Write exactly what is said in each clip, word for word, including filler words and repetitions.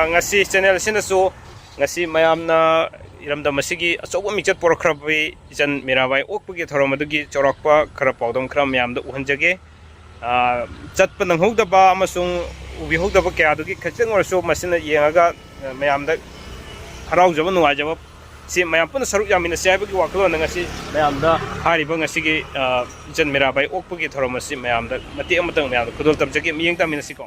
ꯉꯁꯤ ꯆꯦꯅꯦꯜ ꯑꯁꯤꯅꯁꯨ ꯉꯁꯤ ꯃꯌꯥꯝꯅ ꯏꯔꯝꯗꯝ ꯑꯁꯤꯒꯤ ꯑꯆꯧꯕ ꯃꯤꯡꯆꯠ ꯄꯣꯔꯛꯈ꯭ꯔꯕꯤ ꯏꯆꯟ ꯃꯤꯔꯥꯕꯥꯏ ꯑꯣꯛꯄꯒꯤ ꯊꯧꯔꯝ ꯑꯗꯨꯒꯤ ꯆꯥꯎꯔꯥꯛꯄ ꯈꯔ ꯄꯥꯎꯗꯝ ꯈꯔ ꯃꯌꯥꯝꯗ ꯎꯍꯟꯖꯒꯦ꯫ ꯑ, ꯆꯠꯄ ꯅꯪꯍꯧꯗꯕ ꯑꯃꯁꯨꯡ ꯎꯕꯤꯍꯧꯗꯕ ꯀꯌꯥꯗꯨꯒꯤ ꯈꯖꯤꯛꯇꯪ ꯑꯣꯏꯔꯁꯨ ꯃꯁꯤꯅ ꯌꯦꯡꯉꯒ, ꯑ, ꯃꯌꯥꯝꯗ ꯍꯔꯥꯎꯖꯕ, ꯅꯨꯡꯉꯥꯏꯖꯕ ꯁꯤ ꯃꯌꯥꯝ ꯄꯨꯟꯅ ꯁꯔꯨꯛ ꯌꯥꯃꯤꯟꯅꯁꯤ ꯍꯥꯏꯕꯒꯤ ꯋꯥꯈꯜꯂꯣꯟꯗ ꯉꯁꯤ ꯃꯌꯥꯝꯗ ꯍꯥꯏꯔꯤꯕ ꯉꯁꯤꯒꯤ, ꯑ, ꯏꯆꯟ ꯃꯤꯔꯥꯕꯥꯏ ꯑꯣꯛꯄꯒꯤ ꯊꯧꯔꯝ ꯑꯁꯤ ꯃꯌꯥꯝꯗ ꯃꯇꯦꯛ ꯑꯃꯇꯪ ꯃꯌꯥꯝꯗ ꯈꯨꯗꯣꯜ ꯇꯝꯖꯒꯦ꯫ ꯃꯤꯠꯌꯦꯡ ꯇꯥꯃꯤꯟꯅꯁꯤꯀꯣ꯫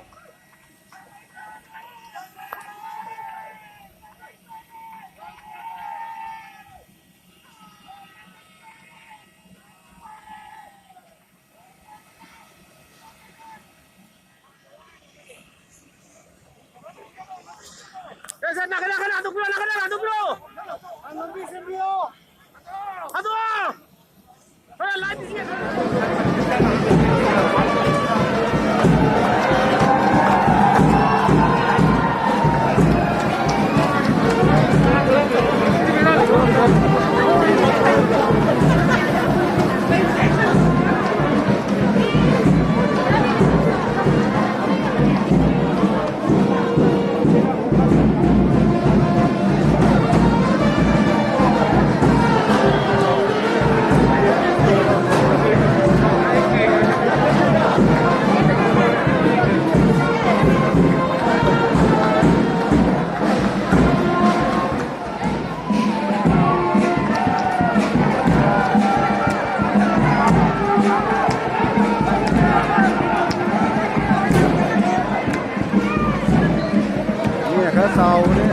ꯃꯤꯅ ꯈꯔ ꯆꯥꯎꯕꯅꯦ꯫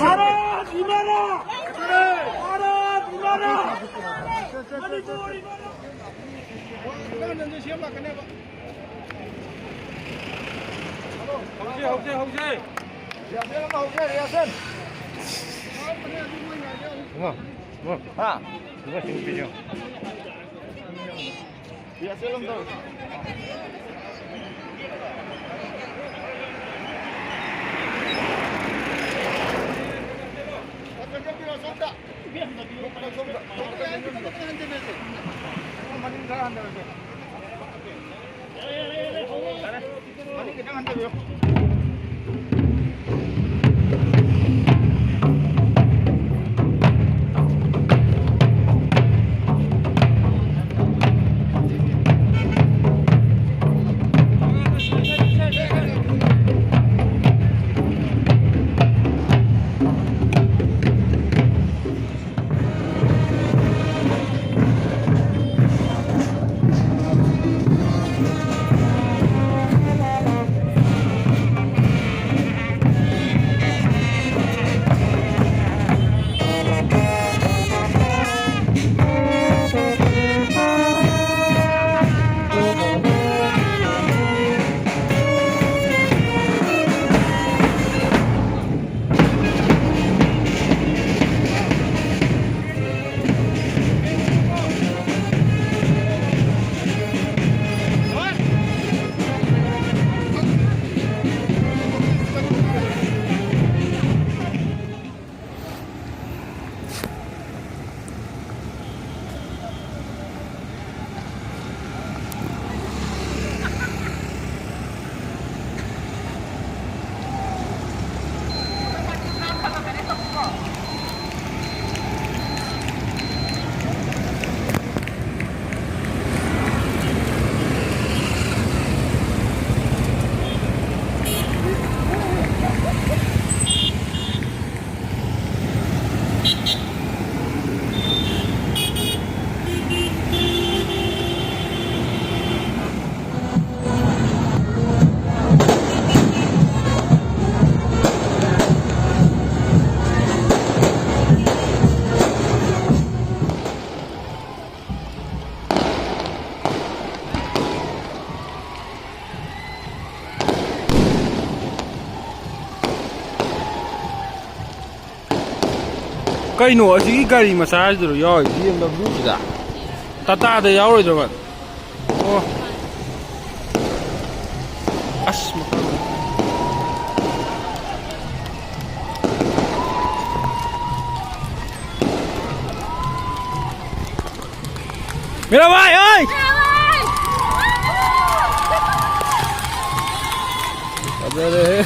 भारत इमारा! भारत इमारा! ꯃꯅꯤꯄꯨꯔ ꯏꯃꯥꯅ! ꯍꯧꯖꯤꯛ, ꯍꯧꯖꯤꯛ, ꯍꯧꯖꯤꯛ! ꯔꯤꯍꯥꯔꯁꯦꯜ ꯑꯃ ꯍꯧꯖꯤꯛ, ꯔꯤꯍꯥꯔꯁꯦꯜ! ꯍꯥ? ꯔꯤꯍꯥꯔꯁꯦꯜ ꯑꯃ ꯇꯧꯔꯁꯤ꯫ ꯀꯩꯅꯣ ꯑꯁꯤꯒꯤ ꯒꯥꯔꯤ ꯃꯆꯥꯁꯤꯗꯔꯣ ꯌꯥꯎꯔꯤ? ꯕꯤ ꯑꯦꯝ ꯗꯕ꯭ꯂꯤꯎꯁꯤꯗ? ꯇꯥꯇꯥꯗ ꯌꯥꯎꯔꯣꯏꯗ꯭ꯔꯕ? ꯑꯣ꯫ ꯑꯁ, ꯃꯈꯥ꯫ ꯃꯤꯔꯥꯕꯥꯏ, ꯑꯣꯏ! ꯐꯖꯔꯦꯍꯦ꯫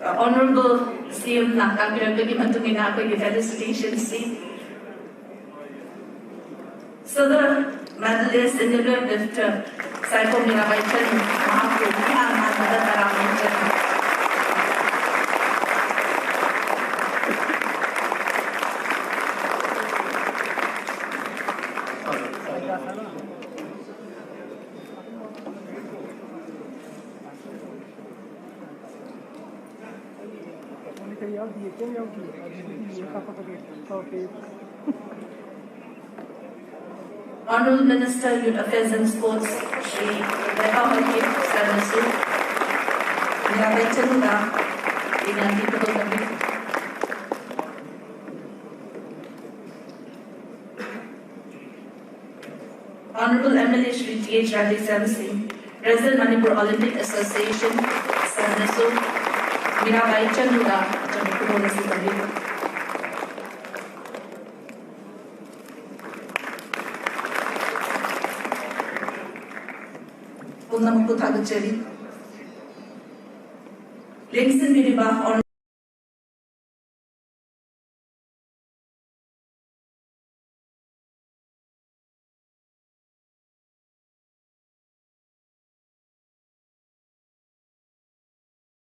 Honorable C M ꯅ ꯇꯥꯛꯄꯤꯔꯛꯄꯒꯤ ꯃꯇꯨꯡ ꯏꯟꯅ ꯑꯩꯈꯣꯏꯒꯤ felicitation ꯁꯤ Silver medalist in the weightlifter Saikhom Mirabai Chanu ꯃꯍꯥꯛꯄꯨ ꯏꯍꯥꯟ ꯍꯥꯟꯕꯗ ꯇꯔꯥꯝꯅ ꯑꯣꯛꯆꯔꯤ꯫ Honorable Minister, Youth Affairs and Sports, Shri Lepa Hokip, ꯁꯔꯅꯁꯨ Mirabai ꯆꯅꯨꯗ ꯂꯤꯛꯂꯥꯒꯤ ꯈꯨꯗꯣꯜ ꯇꯝꯕꯤꯔꯤ꯫ Honorable M L A Shri T H Radheshyam Singh, President Manipur Olympic Association, ꯁꯔꯅꯁꯨ Mirabai ꯆꯅꯨꯗ ꯑꯆꯝꯕ ꯈꯨꯗꯣꯜ ꯑꯁꯤ ꯇꯝꯕꯤꯔꯤ꯫ ꯄꯨꯝꯅꯃꯛꯄꯨ ꯊꯥꯒꯠꯆꯔꯤ꯫ ꯂꯦꯡꯁꯤꯟꯕꯤꯔꯤꯕ